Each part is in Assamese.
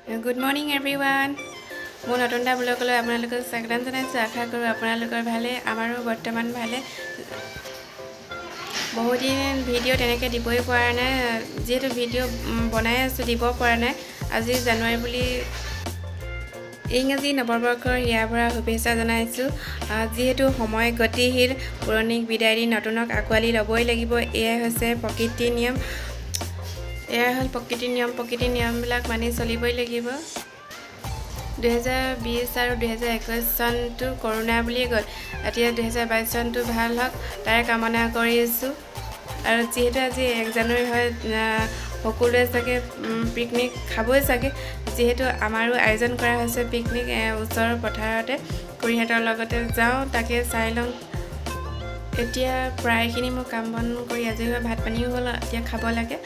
গুড মৰ্ণিং এভৰিৱান, মোৰ নতুন এটা ব্লগলৈ আপোনালোকক স্বাগতম জনাইছোঁ। আশা কৰোঁ আপোনালোকৰ ভালে, আমাৰো বৰ্তমান ভালে। বহুদিন ভিডিঅ' তেনেকৈ দিবই পৰা নাই, যিহেতু ভিডিঅ' বনাই আছোঁ দিব পৰা নাই। আজি জানুৱাৰী বুলি ইংৰাজী নৱবৰ্ষৰ হিয়াৰ পৰা শুভেচ্ছা জনাইছোঁ। যিহেতু সময় গতিশীল, পুৰণিক বিদায় দি নতুনক আঁকোৱালি ল'বই লাগিব। এয়াই হৈছে প্ৰকৃতিৰ নিয়ম, এয়াই হ'ল প্ৰকৃতিৰ নিয়ম। প্ৰকৃতিৰ নিয়মবিলাক মানি চলিবই লাগিব। 2020 আৰু 2021 চনটো কৰোণা বুলিয়ে গ'ল। এতিয়া 2022 চনটো ভাল হওক তাৰে কামনা কৰি আছোঁ। আৰু যিহেতু আজি 1 জানুৱাৰী হয়, সকলোৱে চাগে পিকনিক খাবই চাগে। যিহেতু আমাৰো আয়োজন কৰা হৈছে পিকনিক, ওচৰৰ পথাৰতে খুৰীহঁতৰ লগতে যাওঁ, তাকে চাই লওঁ। এতিয়া প্ৰায়খিনি মোৰ কাম বন কৰি আজৰি হৈ ভাত পানীও হ'ল, এতিয়া খাব লাগে।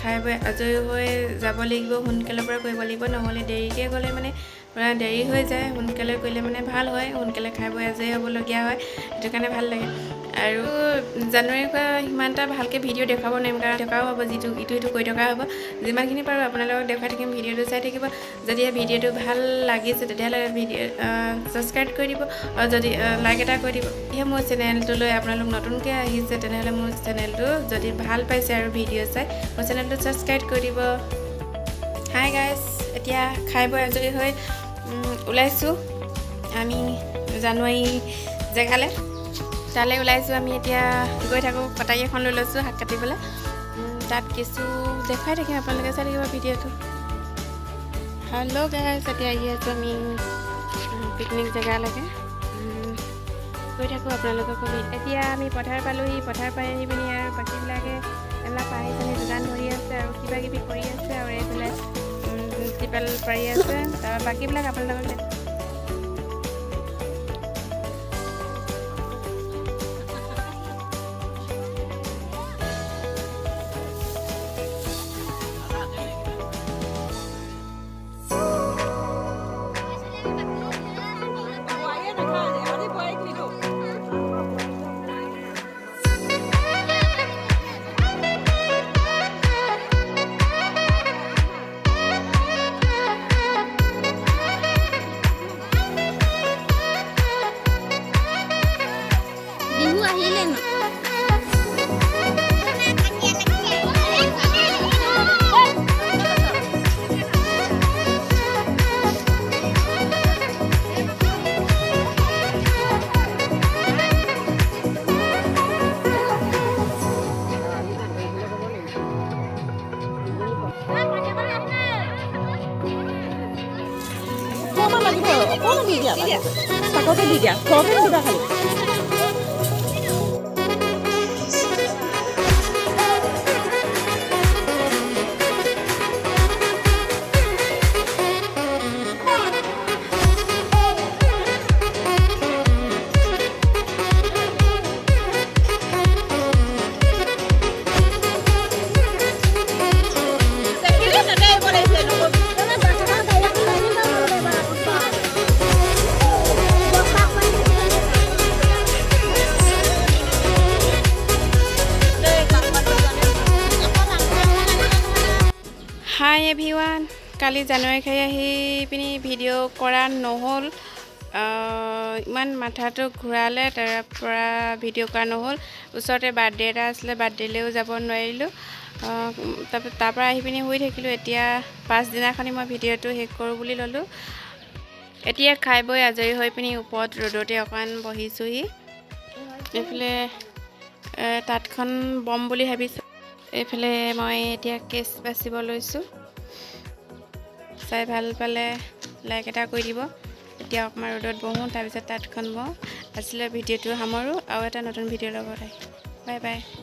খাই বৈ আজৰি হৈ যাব লাগিব, সোনকালৰ পৰা কৰিব লাগিব, নহ'লে দেৰিকৈ গ'লে মানে দেৰি হৈ যায়। সোনকালে কৰিলে মানে ভাল হয়, সোনকালে খাই বৈ আজৰি হ'বলগীয়া হয়, সেইটো কাৰণে ভাল লাগে। আৰু জানুৱাৰীৰ পৰা সিমান এটা ভালকৈ ভিডিঅ' দেখুৱাব নোৱাৰিম, কাৰণ থকাও হ'ব, যিটো ইটো সিটো কৰি থকা হ'ব। যিমানখিনি পাৰোঁ আপোনালোকক দেখুৱাই থাকিম, ভিডিঅ'টো চাই থাকিব। যদিহে ভিডিঅ'টো ভাল লাগিছে তেতিয়াহ'লে ভিডিঅ' ছাবস্ক্ৰাইব কৰি দিব আৰু যদি লাইক এটা কৰি দিব। সেয়ে মোৰ চেনেলটোলৈ আপোনালোক নতুনকৈ আহিছে তেনেহ'লে মোৰ চেনেলটো যদি ভাল পাইছে আৰু ভিডিঅ' চাই মোৰ চেনেলটো ছাবস্ক্ৰাইব কৰি দিব। হাই গাইজ, এতিয়া খাই বৈ আজৰি হৈ ওলাইছোঁ আমি জানুৱাৰী জেগালৈ, তালৈ ওলাইছোঁ আমি। এতিয়া গৈ থাকোঁ, কটাৰী এখন লৈ লৈছোঁ শাক কাটিবলৈ। তাত কিছু দেখুৱাই থাকিম, আপোনালোকে চাই থাকিব ভিডিঅ'টো। হেল্ল' গাইজ, এতিয়া আহি আছোঁ আমি পিকনিক জেগালৈকে, গৈ থাকোঁ আপোনালোককো। এতিয়া আমি পথাৰ পালোহি। পথাৰ পাই আহি পিনি আৰু বাকীবিলাকে এইবিলাক পানী চানী যোগান ধৰি আছে আৰু কিবা কিবি কৰি আছে আৰু এইফালে ত্ৰিপাল পাৰি আছে। তাৰপৰা বাকীবিলাক আপোনালোকক বিহু আহিলে ন। অকণমান লাগিব, অকণমান দি দিয়া, তাকতে দি দিয়া, সৰহকৈ নিদিবা খালি। হাই এভৰিৱান, কালি জানুৱাৰী খাই আহি পিনি ভিডিঅ' কৰা নহ'ল। ইমান মাথাটো ঘূৰালে, তাৰ পৰা ভিডিঅ' কৰা নহ'ল। ওচৰতে বাৰ্থডে এটা আছিলে, বাৰ্থডেলৈও যাব নোৱাৰিলোঁ। তাৰপৰা তাৰপৰা আহি পিনি শুই থাকিলোঁ। এতিয়া পাছদিনাখনি মই ভিডিঅ'টো শেষ কৰোঁ বুলি ল'লোঁ। এতিয়া খাই বৈ আজৰি হৈ পিনি ওপৰত ৰ'দতে অকণমান বহিছোঁহি। এইফালে তাঁতখন বম বুলি ভাবিছোঁ। এইফালে মই এতিয়া কেচ বাচিব লৈছোঁ। চাই ভাল পালে লাইক এটা কৰি দিব। এতিয়া অকণমান ৰ'দত বহোঁ, তাৰপিছত তাঁতখন বওঁ। আজিলৈ ভিডিঅ'টো সামৰোঁ আৰু এটা নতুন ভিডিঅ'ৰ লগত আহিম। Bye bye.